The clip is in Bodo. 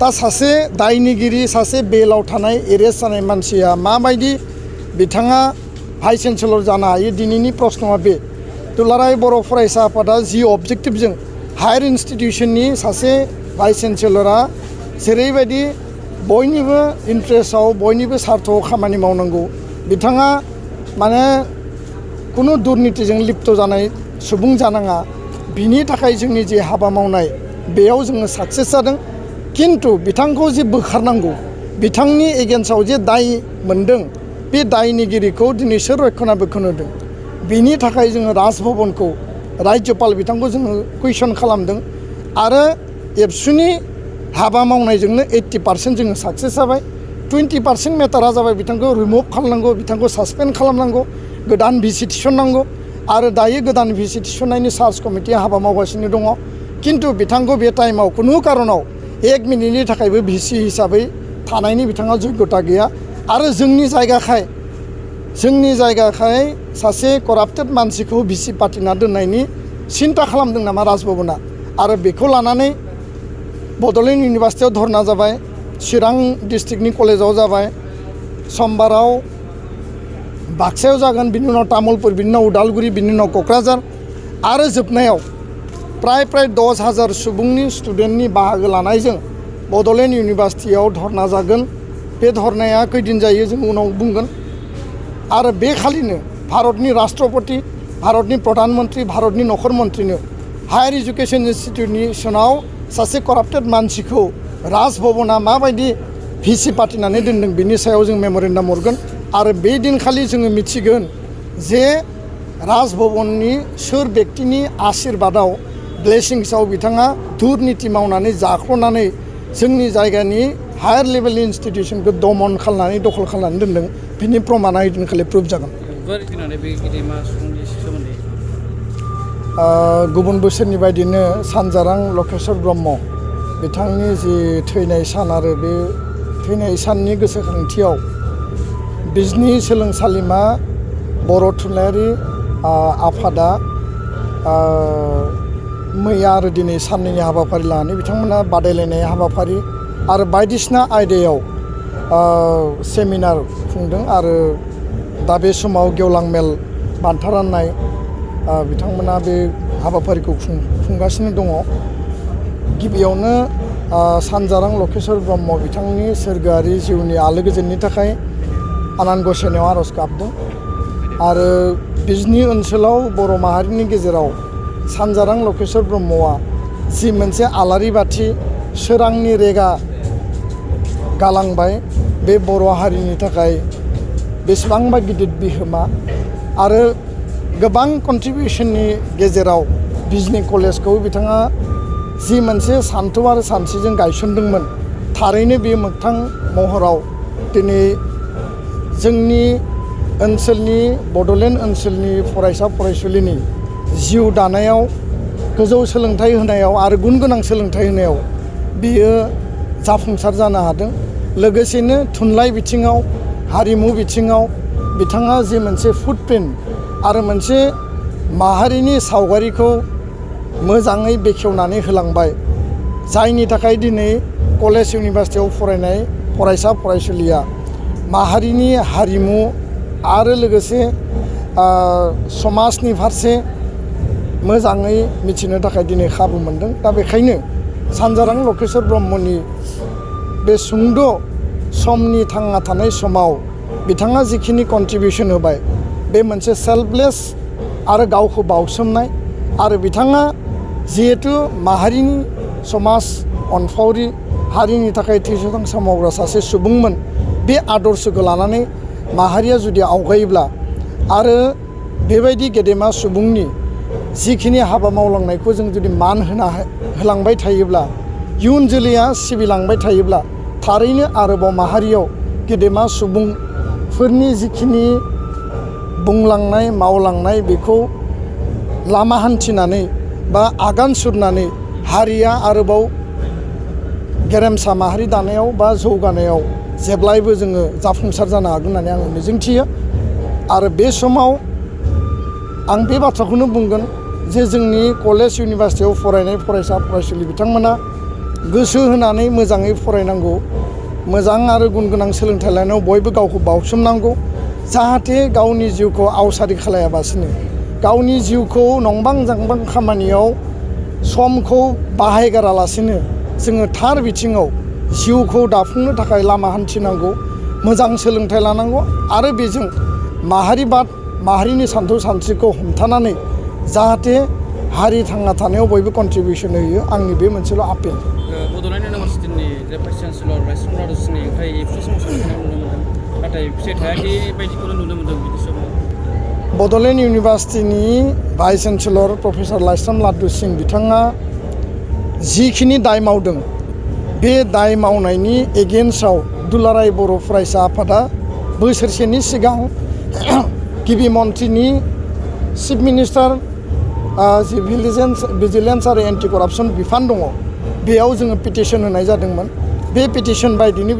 दा सासे दायनिगिरि सासे बेलाव थानाय एरेस्ट जानाय मानसिया माबायदि बिथाङा भाइस चेन्सेलर जानो हायो दिनैनि प्रश्नआ बे दुलाराय बर' फरायसा आफादा जि अबजेक्टिभजों हायार इन्स्टिटिउसननि सासे भाइस चेन्सेलरा जेरैबायदि बयनिबो इन्ट्रेस्टआव बयनिबो सार्थआव खामानि मावनांगौ बिथाङा माने कुनु दुर्नीतिजों लिप्त जानाय सुबुं जानाङा बिनि थाखाय जोंनि जे हाबा मावनाय बेयाव जोङो साक्सेस जादों किन्तु बिथांखौ जे बोखारनांगौ बिथांनि एगेन्स्टआव जे दाय मोनदों बे दायनिगिरिखौ दिनै सोर रक्षना बेखेवनो होदों बिनि थाखाय जोङो राजभवनखौ राज्यपाल बिथांखौ जोङो कुइसन खालामदों आरो एबसुनि हाबा मावनायजोंनो 80% जोङो साक्सेस जाबाय 20% मेटारा जाबाय बिथांखौ रिमुभ खालामनांगौ बिथांखौ सासपेन्ड खालामनांगौ गोदान भिसि थिसननांगौ आरो दायो गोदान भिसि थिसननायनि सार्च कमिटिया हाबा मावगासिनो दङ किन्तु बिथांखौ बे टाइमाव कुनु कारनाव 1 मिनिटनि थाखायबो भिसि हिसाबै थानायनि बिथाङा योग्यता गैया आरो जोंनि जायगाखाय सासे कराप्टेड मानसिखौ भिसि पार्टिना दोननायनि सिन्था खालामदों नामा राजभवना आरो बेखौ लानानै बड'लेण्ड इउनिभार्सिटियाव धरना जाबाय चिरां डिस्ट्रिक्टनि कलेजाव जाबाय समबाराव बाक्सायाव जागोन बिनि उनाव तामुलपुर बिनि उनाव उदालगुरि बिनि उनाव क'क्राझार आरो जोबनायाव प्राय 10,000 सुबुंनि स्टुडेन्टनि बाहागो लानायजों बड'लेण्ड इउनिभार्सिटियाव धरना जागोन बे धरनाया खैदिन जायो जों उनाव बुंगोन आरो बे खालिनो भारतनि राष्ट्रपति भारतनि प्रधानमन्त्री भारतनि नखर मन्त्रिनो हायार इडुकेसन इन्स्टिटिउसनाव सासे कराप्टेड मानसिखौ राजभवना माबायदि भिसि पार्टिनानै दोनदों बिनि सायाव जों मेम'रेन्डाम हरगोन आरो बे दिनखालि जोङो मिथिगोन जे राजभवननि सोर व्यक्तिनि आशीर्बादाव ब्लेसिंसआव बिथाङा दुर्नीति मावनानै जाख्ल'नानै जोंनि जायगानि हायार लेभेल इन्स्टिटिउसनखौ दमन खालामनानै दखल खालामनानै दोनदों बिनि प्रमाणा ओइदिनखालि प्रुफ जागोन गुबुन बोसोरनि बायदिनो सानजारां लकेश्वर ब्रह्म बिथांनि जि थैनाय सान आरो बे थैनाय साननि गोसोखांथियाव बिजनि सोलोंसालिमा बर' थुनलाइयारि आफादा मैया आरो दिनै साननैनि हाबाफारि लानानै बिथांमोना बादायलायनाय हाबाफारि आरो बायदिसिना आयदायाव सेमिनार खुंदों आरो दा बे समाव गेवलां मेल बान्था राननाय बिथांमोना बे हाबाफारिखौ खुंगासिनो दङ गिबियावनो सानजारां लकेश्वर ब्रह्म बिथांनि सोरगोआरि जिउनि आलो गोजोननि थाखाय आनान गसाइनायाव आर'ज गाबदों आरो बिजनि ओनसोलाव बर' माहारिनि गेजेराव सानजारां लकेश्वर ब्रह्मआ जि मोनसे आलारि बाथि सोरांनि रेगा गालांबाय बे बर' हारिनि थाखाय बेसेबांबा गिदिर बिहोमा आरो गोबां कन्ट्रिबिउसननि गेजेराव बिजनि कलेजखौ बिथाङा जि मोनसे सान्थौ आरो सानस्रिजों गायसनदोंमोन थारैनो बे मोगथां महराव दिनै जोंनि ओनसोलनि बड'लेण्ड ओनसोलनि फरायसा फरायसुलिनि जिउ दानायाव गोजौ सोलोंथाइ होनायाव आरो गुन गोनां सोलोंथाइ होनायाव बियो जाफुंसार जानो हादों लोगोसेनो थुनलाइ बिथिङाव हारिमु बिथिङाव बिथाङा जि मोनसे फुटप्रिन्ट आरो मोनसे माहारिनि सावगारिखौ मोजाङै बेखेवनानै होलांबाय जायनि थाखाय दिनै कलेज इउनिभार्सिटियाव फरायनाय फरायसा फरायसुलिया माहारिनि हारिमु आरो लोगोसे समाजनि फारसे मोजाङै मिथिनो थाखाय दिनै खाबु मोनदों दा बेखायनो सानजारां लकेश्वर ब्रह्मनि बे सुंद' समनि थांना थानाय समाव बिथाङा जिखिनि कन्ट्रिबिउसन होबाय बे मोनसे सेल्फलेस आरो गावखौ बावसोमनाय आरो बिथाङा जिहेतु माहारिनि समाज अनफावरि हारिनि थाखाय थैस' मावग्रा सासे सुबुंमोन बे आदर्शखौ लानानै माहारिया जुदि आवगायोब्ला आरो बेबायदि गेदेमा सुबुंनि जिखिनि हाबा मावलांनायखौ जों जुदि मान होलांबाय थायोब्ला इयुन जोलैया सिबिलांबाय थायोब्ला थारैनो आरोबाव माहारियाव गेदेमा सुबुंफोरनि जिखिनि बुंलांनाय मावलांनाय बेखौ लामा हान्थिनानै बा आगान सुरनानै हारिया आरोबाव गेरेमसा माहारि दानायाव बा जौगानायाव जेब्लायबो जोङो जाफुंसार जानो हागोन होननानै आं मिजिंथियो आरो बे समाव आं बे बाथ्राखौनो बुंगोन जे जोंनि कलेज इउनिभार्सिटियाव फरायनाय फरायसा फरायसुलि बिथांमोना गोसो होनानै मोजाङै फरायनांगौ, मोजां आरो गुन गोनां सोलोंथाइ लानायाव बयबो गावखौ बाउसोमनांगौ, जाहाथे गावनि जिउखौ आवसारि खालायाबासिनो गावनि जिउखौ नंबां जांबां खामानियाव समखौ बाहायगारालासिनो जोङो थार बिथिङाव जिउखौ दाफुंनो थाखाय लामा हान्थिनांगौ, मोजां सोलोंथाइ लानांगौ आरो बेजों माहारिबाद माहारिनि सानथौ सानस्रिखौ हमथानानै जाहाथे हारि थांना थानायाव बयबो कन्ट्रिबिउसन होयो, आंनि बे मोनसेल' आपेल। बड'लेण्ड इउनिभारसिटिनि जे भाइस चेन्सेलर रायसोमुला सिंनि ओमफ्राय एबसु सोमावसारनाय नुनो मोन्दों, नाथाय फिथाइ थायाखै बायदिखौनो नुनो मोन्दों बिदि समाव। Bodoland इउनिभारसिटिनि vice chancellor professor Laishram लादु सिं बिथाङा जिखिनि दाय मावदों बे दाय मावनायनि एगेन्स्टआव दुलाराय बर' फरायसा आफादा बोसोरसेनि सिगां गिबि मन्थ्रिनि चिफ मिनिस्टार जि भिजिलेन्स आरो एन्टि करापसन बिफान दङ बेयाव जोङो पिटिसन होनाय जादोंमोन। बे पिटिसन बायदिनो